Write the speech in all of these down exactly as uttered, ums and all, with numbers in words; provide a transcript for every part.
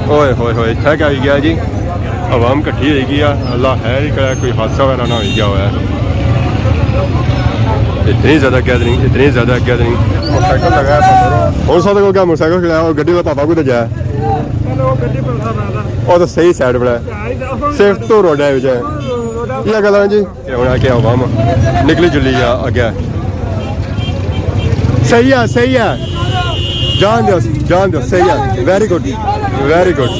اوئے ہوئے ہوئے، اتھے کیا ہوئی گیا جی؟ عوام کٹھی ہوئی گئی ہے، اللہ خیر ہی کرے، کوئی حادثہ وغیرہ نہ ہوئی گیا ہوئے۔ اتنی زیادہ گیدرنگ، اتنی زیادہ گیدرنگ۔ موٹرسائیکل لگایا تھا سر۔ ہن ساڈے کول کیا موٹرسائیکل کھڑا ہے، اور گڈی والا پاپا کو تو جایا۔ پہلے وہ گڈی پر تھا۔ وہ تو صحیح سائیڈ پر ہے۔ صرف تو روڈ ہے وچ۔ یہ گلاں جی۔ اے ہن آ کے عوام نکلی جلی آ اگے۔ صحیح ہے، صحیح ہے۔ جان دیو، جان دیو، صحیح ہے۔ ویری گڈ، ویری گڈ۔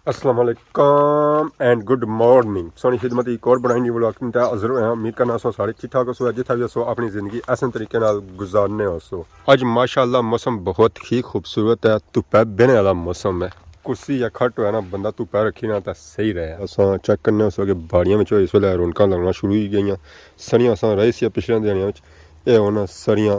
السلام علیکم اینڈ گڈ مارننگ۔ سونی خدمت ایک اور بنائی نیو ولاگ تے حاضر ہوئے ہیں۔ امید کرنا سو سارے ٹھیک ٹھاک ہو سو، جتھا بھی ہو سو اپنی زندگی احسن طریقے نال گزارنے ہو سو۔ اج ماشاءاللہ موسم بہت ہی خوبصورت ہے، دھوپے بینے والا موسم ہے۔ کرسی یا کھٹ ہوئے نا، بندہ دھوپے رکھی نا تے صحیح رہے۔ اساں چیک کرنے ہو سو کہ باڑیاں وچ اس ویلے رونقاں لگنا شروع ہوئی گئیاں۔ سڑیاں اساں رہی سی پچھلے دنیاں وچ، اے ہن سڑیاں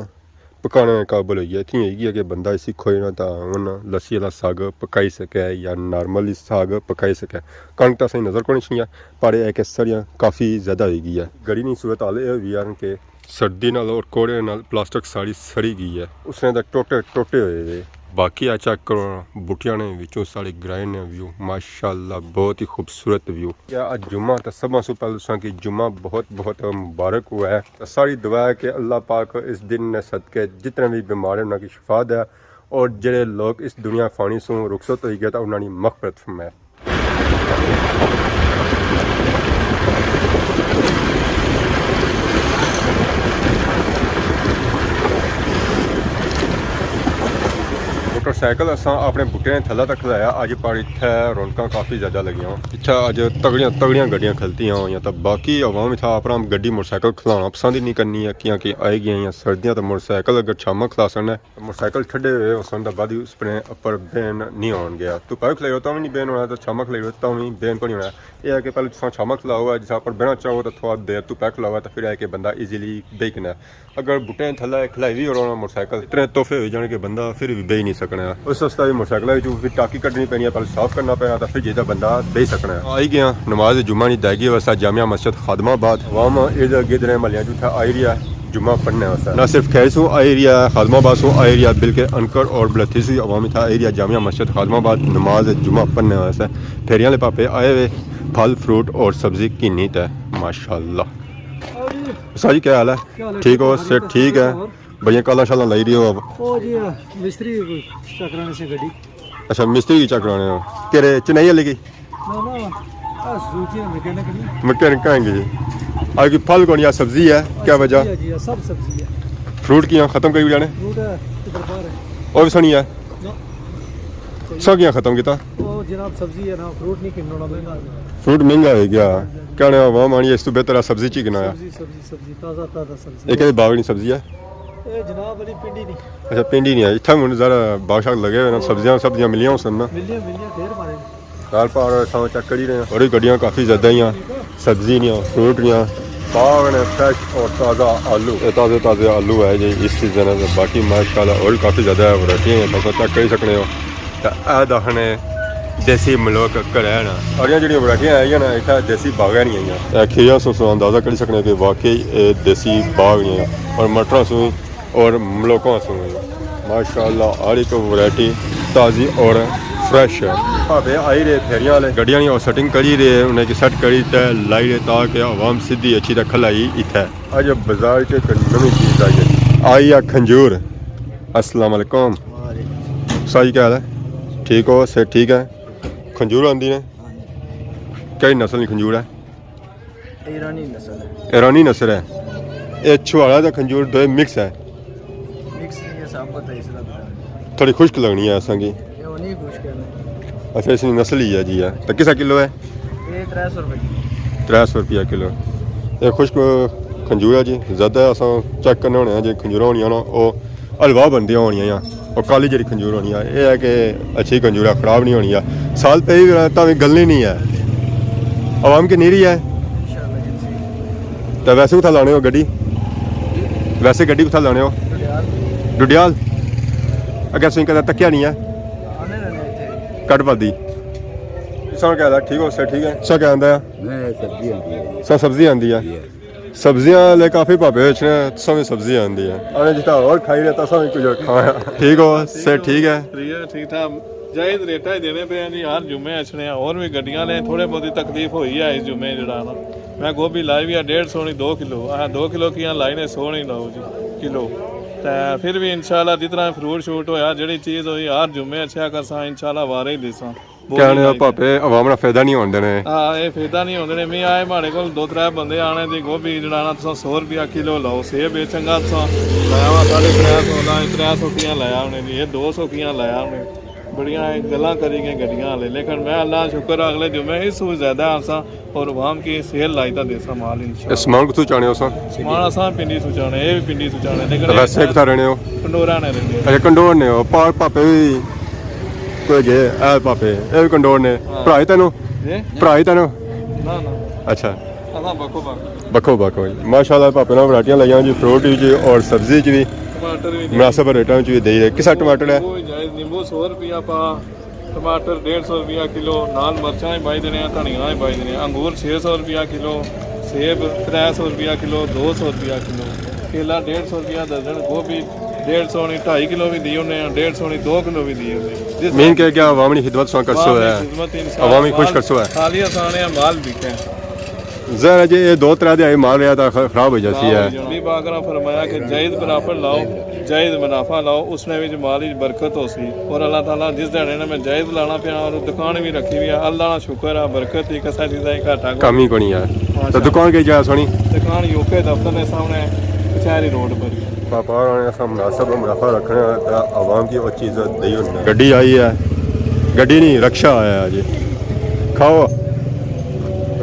پکانے قابل ہوئی ہے۔ اتنی ہوئی گئی ہے کہ بندہ اسی کھوئے نا تاں ہن لسی والا ساگ پکائی سکے یا نارمل ساگ پکائی سکے۔ کنک تاں صحیح نظر کونی سی ہے، پر اے کہ سڑیاں کافی زیادہ ہوئی گئی ہے۔ گڑی نی صورت حال اے ہوئی ہے کہ سردی نال اور کوڑے نال پلاسٹک ساری سڑی گئی ہے، اس نے تاں ٹوٹے ٹوٹے ہوئے وے۔ باقی آ چیک کرو، بوٹیاں نے وچوں سارے گرائے نے ویو، ماشاءاللہ بہت ہی خوبصورت ویو۔ کیا اج جمعہ تاں سبھاں سوں پہلے تساں کی جمعہ بہت بہت مبارک ہوا ہے۔ تاں ساری دعا ہے کہ اللہ پاک اس دن نے صدقے جتنے بھی بیمار ہیں انہاں کی شفا دے، اور جڑے لوگ اس دنیا فانی سوں رخصت ہوئی گئے تاں انہاں نی مغفرت فرمائے۔ موٹر سائیکل اساں اپنے بوٹے نے تھلے تک کھلایا۔ اج پر اتھے رونقاں کافی زیادہ لگیاں۔ اتھے اج تگڑیاں تگڑیاں گڈیاں کھلتیاں ہوئیاں، تاں باقی عوام اتھے اپنا گڈی موٹر سائیکل کھلانا پسند ہی نہیں کرنی ہے، کیونکہ آئی گئیاں سردیاں، تاں موٹر سائیکل اگر شاماں کھلاسن موٹر سائیکل ٹھڈے ہوئے ہوسن تاں بعد ہی اس نے اپر بہن نہیں ہون گیا۔ دھوپا وی کھلائی رہو تاں وی نہیں بہن ہونا، تاں شاماں کھلائی رہو تاں وی بہن کونی ہونا۔ اے ہے کہ پہلے تساں شاماں کھلاؤ، جساں اپر بہنا چاہو تاں تھوڑا دیر دھوپا کھلاؤ تاں پھر ہے کہ بندہ ایزیلی بہی کنا۔ اگر بوٹے تھلے کھلائی وی ہونا موٹر سائیکل، اتنے تحفے ہوئی جانے کہ بندہ پھر وی بہی نہیں سکنا۔ اس واسطے وی موٹر سائیکل وچ پھر ٹاکی کڈنی پینی ہے، پہلے صاف کرنا پینا تاں پھر جیہڑا بندہ بہی سکنا۔ آئی گیا نماز جمعہ نی ادائیگی واسطے جامع مسجد خادم آباد۔ عوام ادھر گدرے محلیاں جو تھا آئی رہی ہے جمعہ پڑھنے واسطے۔ نہ صرف کھیری سوں آئی رہی ہے، خادم آباد سوں آئی رہی ہے، بلکہ انکر اور بلتھی سوں عوام اتھا آئی رہی ہے جامع مسجد خادم آباد نماز جمعہ پڑھنے واسطے۔ پھیریاں والے پاپے آئے ہوئے پھل فروٹ اور سبزی گھنی تے۔ ماشاءاللہ۔ ساجی کیا حال ہے؟ کیا حال ہے؟ ٹھیک ہو؟ ٹھیک ہے، صحت ٹھیک ہے؟ اور؟ بڑیاں کالاں شالاں لائی رہی ہو؟ او جی، مستری کوئی چکرانے سے گڈی۔ اچھا، مستری کی چکرانے ہو؟ کہڑے چنائی والے کی؟ نہ، نہ، آ سوزوکی ہے، میکینک نہیں۔ میکینک کہیں گے جی۔ آج کی پھل کونی، آ سبزی ہے، کیا وجہ؟ سبزی ہے جی، سب سبزی ہے۔ فروٹ کیاں ختم کری جانے؟ فروٹ ہے، ادھر باہر ہے۔ اور بھی سنی ہے؟ نہ۔ سب کیاں ختم کیتا؟ او جناب، سبزی ہے نا، فروٹ نہیں کھننا مہنگا ہے۔ فروٹ مہنگا ہو گیا۔ کہنے عوام آنی اس تو بہتر ہے سبزی چی کنا۔ سبزی، سبزی، سبزی، تازہ، تازہ سبزی۔ یہ کہڑے باغ نی سبزی ہے؟ اے جناب علی پنڈی نی۔ اچھا، پنڈی نی ہے۔ اتھا ہن ذرا باغ شاغ لگے ہوئے نا، سبزیاں، سبزیاں ملیاں ہوسن نا۔ ملیاں، ملیاں، ڈھیر مارے۔ نال پار اساں چیک کری رہے ہیں۔ اور وی گڈیاں کافی زیادہ ہیاں، سبزی نیاں، فروٹ نیاں۔ باغ نے فریش اور تازہ آلو۔ اے تازے تازے آلو ہے جی اس سیزن ہے۔ باقی ماشاءاللہ اور وی کافی زیادہ ورائٹی ہے، تساں چیک کری سکنے ہو۔ تے اے داخنے دیسی ملوک گھرے نا۔ اور یہ جڑی ورائٹیاں آئیاں نا، اتھا دیسی باغ نہیں آئیاں۔ اے کھیریاں سوں، سوں اندازہ کری سکنے کہ واقعی اے دیسی باغ نہیں ہے۔ اور مٹراں سوں اور ملوکاں سوں۔ ماشاءاللہ، ہر ایک ورائٹی تازی اور فریش ہے۔ بھاوے آئی رہے پھیریاں والے، گڈیاں نی اور سیٹنگ کری رہے، انہیں کی سیٹ کری تے لائی رہے تاکہ عوام سیدھی اچھی تے کھلائی اتھے۔ اج بازار چ ایک نوی چیز آئی ہے، آئی ہے کھنجور۔ السلام علیکم۔ وعلیکم السلام۔ ساجی کیا حال ہے؟ ٹھیک ہو؟ صحت ٹھیک ہے؟ کھنجور آندی نے؟ کئی نسل نی کھنجور ہے؟ ایرانی نسل ہے۔ ایرانی نسل ہے۔ اے چھوہارا تے کھنجور دوئے مکس ہے۔ مکس نہیں ہے، ثابت ہے، اس طرح بتا۔ تھوڑی خشک لگنی ہے اساں کی۔ یہ ہونی خشک ہے نا۔ اچھا، اس نی نسل ہی ہے جی، ہے۔ تے کسا کلو ہے؟ یہ ترے سو روپے کلو۔ ترے سو روپیہ کلو۔ اے خشک کھنجور ہے جی، زیادہ اساں چیک کرنے ہونے ہیں جی، کھنجوراں ہونیاں نا، او حلوہ بندیاں ہونیاں یا، او کالی جیہڑی کھنجور ہونی ہے، اے ہے کہ اچھی کھنجور ہے، خراب نہیں ہونی ہے۔ سال پئی وی رہنا تاں وی گلنی نہیں ہے۔ عوام کی نیری ہے۔ تے ویسے کتھا لانے ہو گڈی؟ ویسے گڈی کتھا لانے ہو؟ ڈڈیال۔ اگے سوئی کدے تکیا نہیں ہے؟ کٹ پاتی۔ سو کیا حال ہے؟ ٹھیک ہو؟ سر ٹھیک ہے؟ سو کیا آندا ہے؟ میں سبزی آندی ہے۔ سو سبزی آندی ہے۔ جی۔ سبزیاں لے کافی بھاپے اچھنے، تساں وی سبزی آندی ہے۔ آنے جتنا اور کھائی رہے، تساں وی کچھ کھایا۔ ٹھیک ہو؟ صحت ٹھیک ہے؟ ٹھیک ہے، ٹھیک ٹھاک۔ جائز ریٹا ہی دینے پے ہیں جی، ہر جمعے اچھنے ہیں۔ اور بھی گڈیاں نے تھوڑے بہت تکلیف ہوئی ہے اس جمعے جڑا نا۔ میں گوبھی لائی بھی ہے ڈیڑھ سو نی دو کلو، ہاں، دو کلو کیاں لائی نے، سو نی لاؤ جی کلو۔ تے پھر بھی انشاءاللہ جتنا فروٹ شروٹ ہویا، جڑی چیز ہوئی، ہر جمعے اچھا کرساں، انشاءاللہ وارے ہی دیساں۔ کہنے پاپے عوام نا فائدہ نہیں ہون دینے۔ ہاں، اے فائدہ نہیں ہون دینے۔ میں آئے ماڑے کول دو ترے بندے آنے دی گوبھی جڑانا، تساں سو روپیہ کلو لاؤ، سیب اے چنگا تساں لایا وا ساڑھے ترے سو، لا ترے سو کیاں لایا انہیں جی، اے دو سو کیاں لایا انہیں۔ بڑیاں اے گلاں کری گئے گڈیاں والے، لیکن میں اللہ شکر اگلے جمعے اس سو زیادہ آساں اور عوام کی سیل لائی تا دیساں مال انشاءاللہ۔ سامان کتھوں چانے ہو ساں؟ سامان اساں پنڈی سوں چانے، اے بھی پنڈی سوں چانے، لیکن ویسے کتھا رہنے ہو؟ پنڈورا نے رہنے۔ اچھا، کنڈور نے ہو، پا-، پاپے بھی کوئی گئے، اے پاپے، اے بھی کنڈور نے۔ ہاں۔ بھرا ہی تینوں؟ جی؟ بھرا ہی تینوں؟ نہ، نہ۔ اچھا۔ اساں بکھو بکھ۔ بکھو بکھ ہوئی۔ ماشاءاللہ، پاپے نے ورائٹیاں لگیاں جی، فروٹ وچ اور سبزی وچ بھی۔ ٹماٹر بھی مناسب ریٹاں وچ بھی دئی رہے۔ کس طرح ٹماٹر ہے؟ نیمبو بھی جائز، نیمبو سو روپیہ پا، ٹماٹر ڈیڑھ سو روپیہ کلو، نال مرچاں ہی پائی دینے ہیں، دھنیا ہی پائی دینے ہیں۔ انگور چھ سو روپیہ کلو، سیب ترے سو روپیہ کلو، دو سو روپیہ کلو، کیلا ڈیڑھ سو روپیہ درجن، گوبھی ڈیڑھ سو نی، ڈھائی کلو بھی دی ہونے ہیں، ڈیڑھ سو نی، دو کلو بھی دی ہونے ہیں۔ جس مین کہہ کیا عوام نی خدمت ساں کرسو عوام نی ہے، خدمت انشاءاللہ۔ عوام نی خوش کرسو ہے۔ خالی اساں نے مال بکے۔ ظاہر ہے جی، یہ دو ترے دیہاڑی مال رہیا تاں خ-، خراب ہو جاسی ہے۔ خراب ہو جانا۔ نبی پاک نے فرمایا کہ جائز منافع لاؤ، جائز منافع لاؤ، اس نے وچ مال وچ برکت ہو سی۔ اور اللہ تعالیٰ جس دیہاڑے نے میں جائز لانا پیا اور دکان بھی رکھی ہوئی ہے، اللہ نا شکر ہے، برکت ہی، کسا چیزا ہی گھاٹا کوئی۔ کمی کونی ہے۔ ماشاءاللہ۔ تو دکان کئی جگہ سونی؟ دکان یو کے دفتر نے سامنے کچہری روڈ پر۔ پاپا ہوراں نے اساں مناسب منافع رکھنے آں تے عوام کی او چیز دئی ہونے۔ گڈی آئی ہے، گڈی نہیں، رکشہ آیا ہے جی۔ کھاؤ،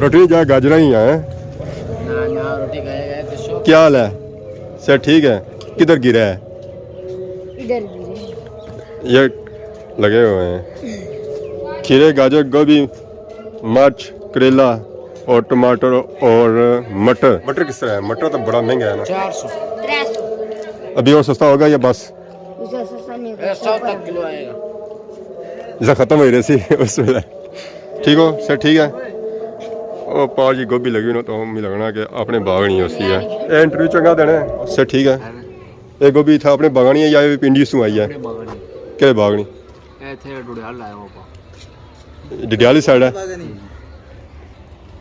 روٹی جا گاجراں ہی ہیں۔ نہ، نہ، روٹی کھائے گئے تو شوق۔ کیا حال ہے؟ صحت ٹھیک ہے؟ کدھر گرا ہے؟ ادھر گرے۔ یہ لگے ہوئے ہیں۔ کھیرے، گاجر، گوبھی، مرچ، کریلا اور ٹماٹر اور مٹر۔ مٹر کس طرح ہے؟ مٹر تو بڑا مہنگا ہے نا۔ چار سو۔ ترے سو۔ ابھی اور سستا ہوگا یا بس؟ اس سے سستا نہیں ہوگا۔ اے، سو تک کلو آئے گا۔ جسا ختم ہوئی رہی سی اس ویلے۔ ٹھیک ہو؟ صحت ٹھیک ہے؟ او پا جی گوبھی لگی ہوئی نا، تو ہمیں لگنا کہ اپنے باغ نہیں ہوسی ہے۔ اے انٹرویو چنگا دینا ہے۔ صحت ٹھیک ہے؟ اے گوبھی اتھا اپنے باغانی ہے یا اے پنڈی سوں آئی ہے؟ اپنے باغانی۔ کہڑے باغانی؟ اے اتھے ڈڈیال لایا ہوا پا۔ ڈڈیالی سائیڈ ہے؟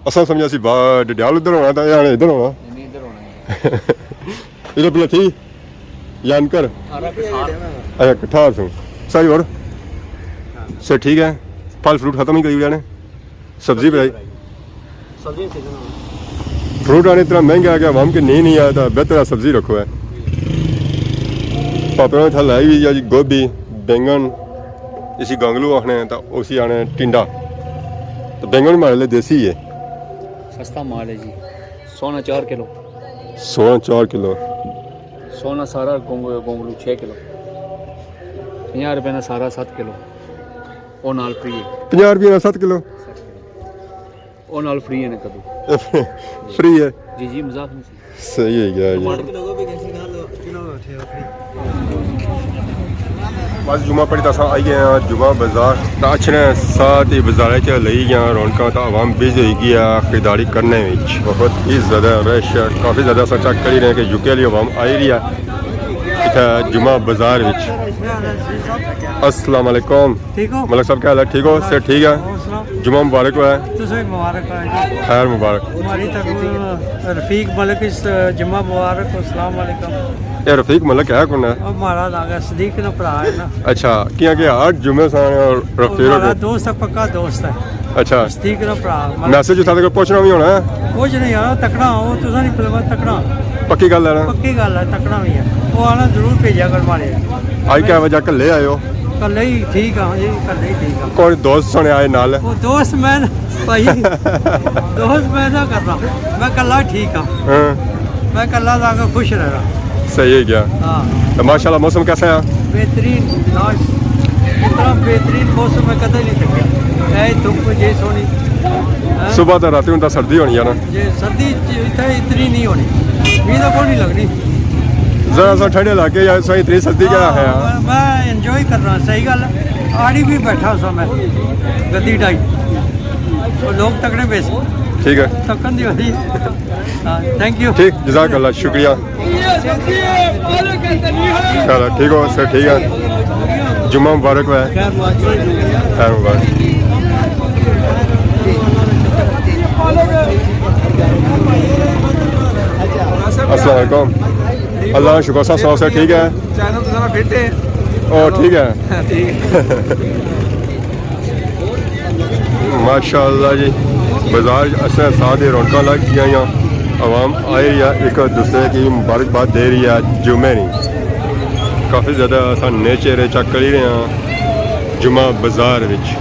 اساں سمجھا سی با-، ڈڈیال ادھر ہونا تھا، یعنی ادھر ہونا۔ نہیں، ادھر ہونا ہے۔ ادھر پہلے تھی یا انکر؟ اچھا، کٹھار سوں۔ ساری اور؟ ہاں۔ صحت ٹھیک ہے؟ پھل فروٹ ختم ہی کری ہوئے نے؟ سبزی بھائی۔ سبزی سیزن ہے۔ فروٹ آنے اتنا مہنگا ہے کہ عوام کے نہیں، نہیں آیا تھا، بہتر ہے سبزی رکھو ہے۔ پاپڑوں تھا لائی ہوئی ہے جی گوبھی، بینگن، اسی گانگلو آخنے ہیں، تو اسی آنے ٹنڈا۔ تو بینگن ہمارے لیے دیسی ہے۔ سستا مال ہے جی، سونا چار کلو۔ سونا چار کلو۔ سونا سارا گونگ-، گونگلو چھ کلو۔ پنجاہ روپے نا سارا ست کلو۔ او نال فری ہے۔ پنجاہ روپے نا ست کلو؟ ست کلو۔ او نال فری ہے نا کدو۔ فری ہے؟ جی، جی، مذاق نہیں سی۔ صحیح ہے گیا جی۔ ٹماٹر۔ بس جمعہ پڑھی تاں اساں آئی گئے ہاں جمعہ بازار۔ تاں اچھنے ساتھ ہی بازار چ لئی گیا رونقاں، تاں عوام بزی ہوئی گئی ہے خریداری کرنے وچ۔ بہت ہی زیادہ رش ہے، کافی زیادہ اساں چیک کری رہے ہیں کہ یو کے والی عوام آئی رہی ہے اتھے جمعہ بازار وچ۔ السلام علیکم۔ ٹھیک ہو؟ ملک صاحب، کیا حال ہے؟ ٹھیک ہو؟ صحت ٹھیک ہے؟ اور سناؤ۔ جمعہ مبارک ہوا ہے۔ تساں مبارک ہوا جی۔ خیر مبارک۔ ہماری طرف رفیق ملک اس جمعہ مبارک، السلام علیکم۔ اے رفیق ملک ہے کون ہے؟ او مہاراج آ گیا، صدیق نا بھرا ہے نا۔ اچھا، کیاں کہ ہر جمعے سان رفیق ہمارا دوست ہے، پکا دوست ہے۔ اچھا۔ صدیق نا بھرا ملک۔ میسج اتھا تک پہنچنا بھی ہونا ہے؟ کچھ نہیں یار، تکنا ہو، تساں نہیں فلم تکنا۔ پکی گل ہے نا؟ پکی گل ہے، تکنا بھی ہے۔ وہ آنا ضرور بھیجا کر مارے۔ آج کیا وجہ کلے آئے ہو؟ کلے ہی ٹھیک ہاں جی، کلے ہی ٹھیک ہاں۔ کوئی دوست سنے آئے نال؟ وہ دوست میں نہ، بھائی، دوست میں نہ کرنا، میں کلا ٹھیک ہاں۔ ہاں۔ میں کلا لا کے خوش رہنا۔ صحیح ہے کیا؟ ہاں۔ تو ماشاءاللہ موسم کیسا ہے؟ بہترین، لاش، اتنا بہترین موسم میں کدے نہیں دیکھا۔ اے دھوپ جی سونی۔ ہاں؟ صبح تو رات ہوں تو سردی ہونی ہے نا؟ جی، سردی اتنے اتنی نہیں ہونی، مینہ تو کوئی نہیں لگنی۔ ذرا سا ٹھنڈے علاقے یا سوئی اتنی سردی کیا ہے؟ ہاں، میں، میں انجوائے کر رہا، صحیح گل ہے۔ آڑی بھی بیٹھا سا میں، گدی ٹائپ۔ تو لوگ تکنے پے سے۔ ٹھیک ہے۔ تکن دی ہوتی۔ تھینک یو۔ ٹھیک، جزاک اللہ، شکریہ۔ چلو، ٹھیک ہو سر؟ ٹھیک ہے، جمعہ مبارک ہوا ہے۔ خیر مبارک۔ السلام علیکم۔ اللہ کا شکر، سب سناؤ سر، ٹھیک ہے؟ چینل تو ذرا فٹ ہے۔ او، ٹھیک ہے۔ ہاں، ٹھیک ہے۔ ماشاءاللہ جی، بازار اچ اساں ساتھ ہی رونقاں لگ گئیاں یا عوام آئی رہی ہے، ایک دوسرے کی مبارکباد دے رہی ہے جمعے نی۔ کافی زیادہ اساں نیچے رہے چیک کری رہے ہیں جمعہ بازار وچ۔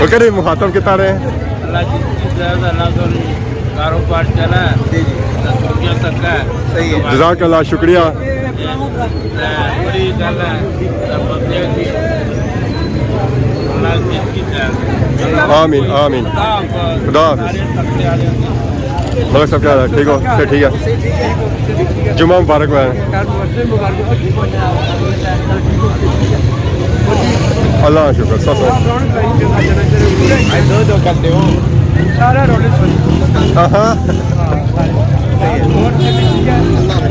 وہ کہڑے مخاطب کتا رہے؟ اللہ جی، اللہ سونی کاروبار چلا ہے۔ جی، جی۔ دنیا تک ہے۔ صحیح ہے۔ جزاک اللہ، شکریہ۔ بڑی گل ہے۔ اللہ جی کی خیر۔ آمین، آمین۔ خدا حافظ۔ ملک صاحب، کیا حال ہے؟ ٹھیک ہو؟ سر، ٹھیک ہے؟ جمعہ مبارک ہوا ہے۔ اللہ کا شکر، سب سب۔ ہاں، ہاں۔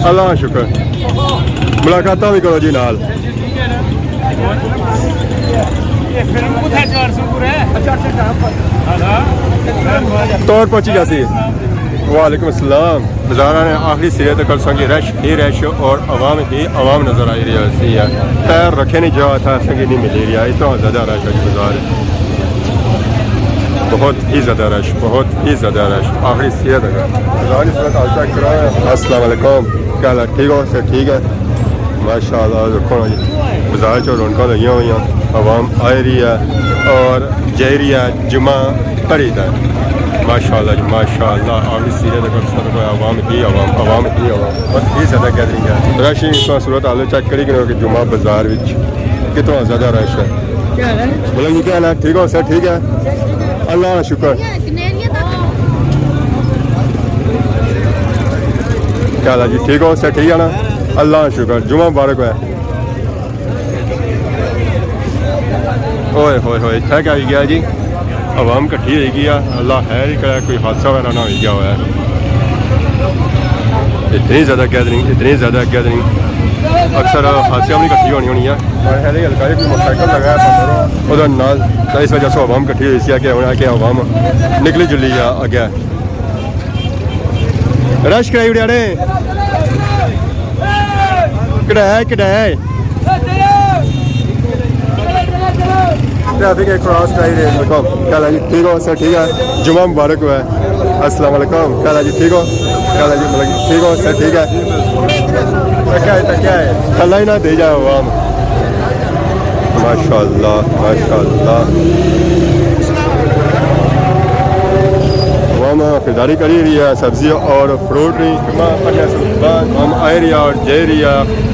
اللہ کا شکر۔ ملاقاتاں بھی کرو جی نال۔ توڑ پہنچی جاسی۔ وعلیکم السلام۔ بازاراں نے آخری سرے تک کر سنگی رش ہی رش اور عوام ہی عوام نظر آئی رہی ہے۔ پیر رکھے نہیں جا تھا، سنگی نہیں ملی رہی ہے، اتنا زیادہ رش ہے جی بازار۔ بہت ہی زیادہ رش، بہت ہی زیادہ رش، آخری سرے تک۔ بازار اس وقت آج تک کرا ہے۔ السلام علیکم، کیا حال ہے؟ ٹھیک ہو سر؟ ٹھیک ہے، ماشاءاللہ۔ دیکھو نا جی، بازار چ رونقاں لگیاں ہوئی ہیں، عوام آئی رہی ہے اور جائی رہی ہے، جمعہ پڑھی دا ہے۔ ماشاءاللہ جی، ماشاءاللہ، آخری سرے تک سب کوئی عوام ہی عوام، عوام ہی عوام، بہت ہی زیادہ گیدرنگ ہے۔ رش اس وقت صورت حال چیک کری کہ جمعہ بازار وچ کتنا زیادہ رش ہے۔ کیا حال ہے؟ بولو جی، کیا حال ہے؟ ٹھیک ہو سر؟ ٹھیک ہے، اللہ کا شکر۔ کیا حال ہے جی؟ ٹھیک ہو سر؟ ٹھیک ہے نا؟ اللہ کا شکر، جمعہ مبارک ہوا۔ اوئے ہوئے ہوئے، اتھا کیا ہوئی گیا جی؟ عوام کٹھی ہوئی گئی ہے، اللہ خیر ہی کرے، کوئی حادثہ وغیرہ نہ ہوئی گیا ہوا ہے۔ اتنی زیادہ گیدرنگ، اتنی زیادہ گیدرنگ، اکثر خاصیاں بھی کٹھی ہونی ہونی ہے۔ اور ہے نہیں، ہلکا جہا کوئی موٹر سائیکل لگا ہے پندرہ، ادھر نال، تو اس وجہ سے عوام کٹھی ہوئی سی کہ ہن کہ عوام نکلی جلی ہے اگے۔ رش کرائی اڑیا نے۔ کڈایا ہے، کڈایا ہے۔ ٹریفک ہے، کراس کرائی رہے ہیں۔ کیا حال ہے جی؟ ٹھیک ہو سر؟ ٹھیک ہے، جمعہ مبارک ہوا ہے۔ السلام علیکم، کیا حال ہے جی؟ ٹھیک ہو؟ کیا حال ہے جی؟ ملک ٹھیک ہو سر؟ ٹھیک ہے۔ کیا ہے، کیا ہے؟ اللہ ہی نہ دے جائے عوام۔ ماشاءاللہ، ماشاءاللہ۔ عوام خریداری کری رہی ہے، سبزی اور فروٹ رہی۔ جمعہ پڑھنے سے بعد ہم آئے رہی ہے اور جائی رہی ہے۔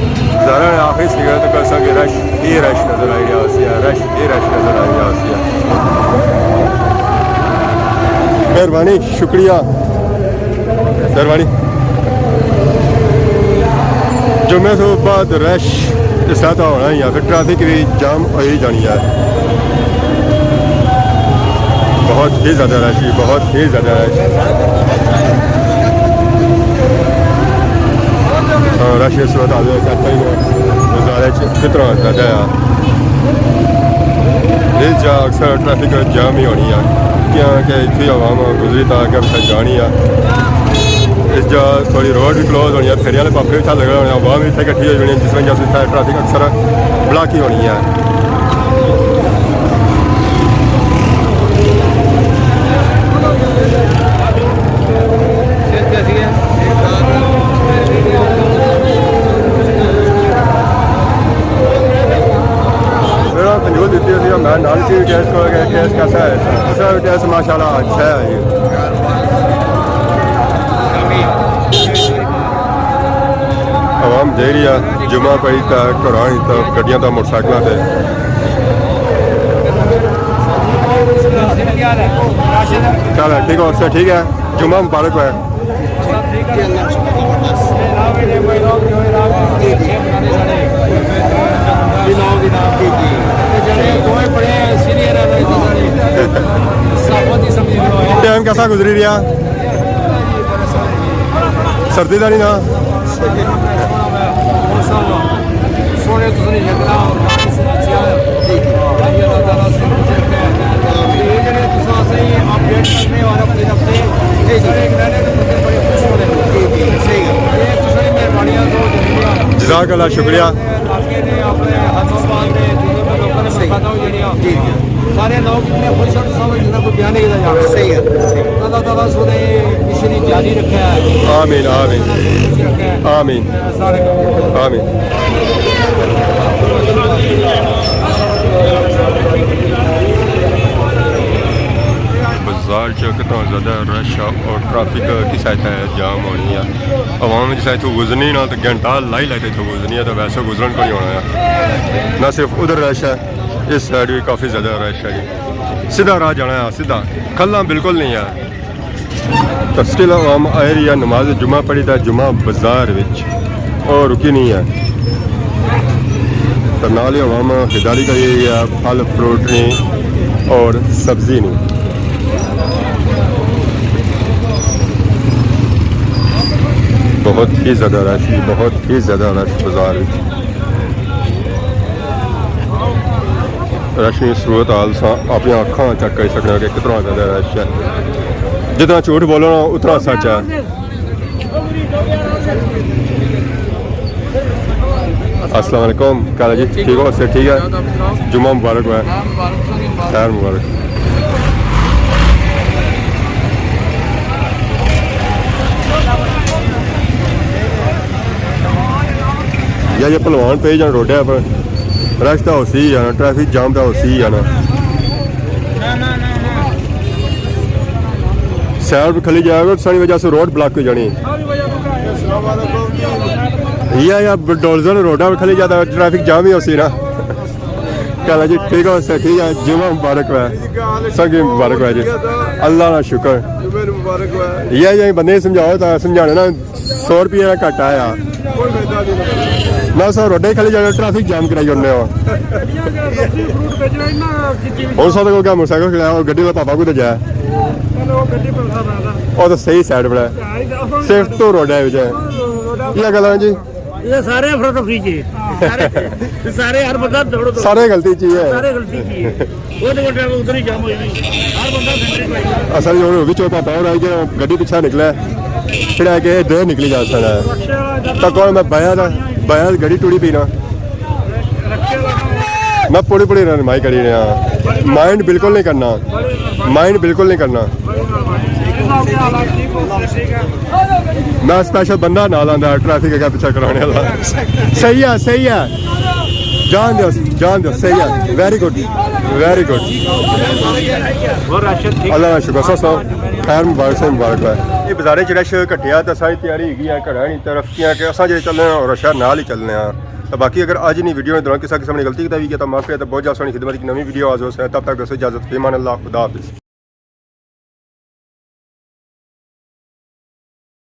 ظاہر ہے آخری سگریٹ تک سب رش، یہ رش نظر آئی رہا سی، رش، یہ رش نظر آئی رہا سی۔ مہربانی، شکریہ۔ مہربانی۔ جمعے تو بعد رش اس طرح ہونا ہی ہے، پھر ٹریفک بھی جام ہو ہی جانی ہے۔ بہت ہی زیادہ رش ہے، بہت ہی زیادہ رش۔ ہاں، رش اس وقت آ گیا، چیک کری بازار چ کتنا زیادہ ہے۔ اس جا اکثر ٹریفک جام ہی ہونی ہے، کیونکہ اتھے عوام گزری تا اگے پچھے جانی ہے۔ اس جا تھوڑی روڈ بھی کلوز ہونی ہے، پھیری والے پاپے بھی اتھا لگا ہونا، عوام بھی اتھے کٹھی ہوئی ہونی ہے، جس وجہ سے اتھا ٹریفک اکثر بلاک ہی ہونی ہے۔ میرا کنجوس دیتی ہوئی ہے، میں نال سی ٹیسٹ کرو کہ ٹیسٹ کیسا ہے۔ اس طرح ٹیسٹ ماشاءاللہ اچھا ہے۔ عوام جائی رہی ہے جمعہ پڑھی تا، گھراں تا، گڈیاں تا، موٹر سائیکلاں تے۔ کیا حال ہے؟ ٹھیک ہو؟ سر ٹھیک ہے؟ جمعہ مبارک ہوا ہے۔ جی، جی۔ ٹائم کیسا گزری رہیا؟ سردی دا نہیں نا؟ سوہنے تساں نے یقین اور جی، جی۔ اللہ تعالیٰ سے اپڈیٹ کرنے اور اپنے ہفتے سارے ایک نئے نئے بندے بڑے خوش ہو رہے ہیں۔ جی، جی، صحیح گل۔ یہ تساں دی مہربانیاں تو جذاک اللہ، شکریہ۔ علاقے نے اپنے حیدرآباد نے جتنے بھی لوگوں نے صحیح۔ پتہ ہو جڑیاں۔ جی، جی۔ سارے لوگ اتنے خوش ہیں، سب جنہاں کو بیان نہیں کیتا جا رہا۔ صحیح ہے، صحیح۔ اللہ تعالیٰ سونے مشن جاری رکھا ہے۔ آمین، آمین۔ خوش رکھا ہے۔ آمین۔ سارے۔ آمین۔ بازار چ کتنا زیادہ رش ہے اور ٹریفک کس طرح جام ہونی ہے۔ عوام جس طرح اتھوں گزرنی نا تو گھنٹہ لائی لائی تے اتھوں گزرنی ہے، تو ویسے گزرن کو نہیں ہونا ہے۔ نہ صرف ادھر رش ہے، اس سائیڈ بھی کافی زیادہ رش ہے جی۔ سیدھا راہ جانا ہے، سیدھا، کھلا بالکل نہیں ہے۔ تو سٹل عوام آئی رہی ہے، نماز جمعہ پڑھی تے جمعہ بازار وچ، اور رکی نہیں ہے۔ تو نال ہی عوام خریداری کری رہی ہے، پھل فروٹ نہیں اور سبزی نہیں۔ بہت ہی زیادہ رش ہے، بہت ہی زیادہ رش بازار وچ۔ رش نی صورت حال ساں اپنی اکھاں چیک کری سکنے کہ کتنا زیادہ رش ہے۔ جتنا جھوٹ بولو نا، اتنا سچ ہے۔ السلام علیکم، کیا حال ہے جی؟ ٹھیک ہو؟ صحت ٹھیک ہے؟ جمعہ مبارک ہوا ہے۔ خیر مبارک۔ یا یہ پہلوان پہ جان روڈے پر رش تو ہوسی ہی جانا، ٹریفک جام تو ہوسی ہی جانا۔ سائیڈ پہ کھلی جائے گا، ساری وجہ سے روڈ بلاک ہو جانی۔ یا، یا بلڈوزر روڈا پہ کھلی جاتا، ٹریفک جام ہی ہوسی نا۔ کیا حال ہے جی؟ ٹھیک ہو؟ صحت ٹھیک ہے؟ جمعہ مبارک ہوا ہے۔ سنگی مبارک ہوا جی۔ اللہ نا شکر۔ جمعہ مبارک ہوا ہے۔ یہ، یہ بندے سمجھاؤ تو سمجھانے نا، سو روپیے کا گھاٹا آیا۔ میں سو روڈے کھلے جانے، ٹریفک جام کرائی ہونے ہو۔ ہن ساڈے کول کیا موٹر سائیکل کھڑا ہے، او گڈی والا پاپا کو تو جایا۔ او تو صحیح سائیڈ پر ہے۔ صرف تو روڈے وچ ہے۔ یہ گلاں جی۔ یہ سارے افراتفری جی۔ سارے، سارے ہر بندہ دوڑو تو۔ سارے غلطی چ ہی ہے۔ سارے غلطی چ ہی ہے۔ وہ تو ٹریفک ادھر ہی جام ہوئی ہوئی۔ ہر بندہ سینٹر پہ آئی۔ اصل ہن وچوں پاپا ہور آئی گیا، گڈی پچھا نکلے۔ پھر آ کے دو نکلی جا سنا ہے۔ تو کون میں بایا تھا، بایا گڈی ٹوڑی پی نا۔ میں پوڑی پوڑی رہنمائی کری رہا۔ مائنڈ بالکل نہیں کرنا۔ مائنڈ بالکل نہیں کرنا۔ میں اسپیشل بندہ نال آندا ہے، ٹریفک اگے پیچھے کرانے والا۔ صحیح ہے، صحیح ہے۔ جان دیو، جان دیو، صحیح ہے۔ ویری گڈ، ویری گڈ۔ اللہ کا شکر، سو سو خیر مبارک سے مبارک ہے۔ یہ بازارے چ رش گھٹیا تو ساری تیاری ہوئی ہے گھر آنی طرف کیا کہ اساں جے چلنے ہیں اور شہر نال ہی چلنے ہیں۔ تو باقی اگر اج نی ویڈیو نے دوران کسا قسم نی غلطی کیتا ہوئی ہے تو معاف کرے، تو بہت جلد سونی خدمت کی نوی ویڈیو حاضر ہوسے۔ تب تک دوستو اجازت، فی امان اللہ، خدا حافظ۔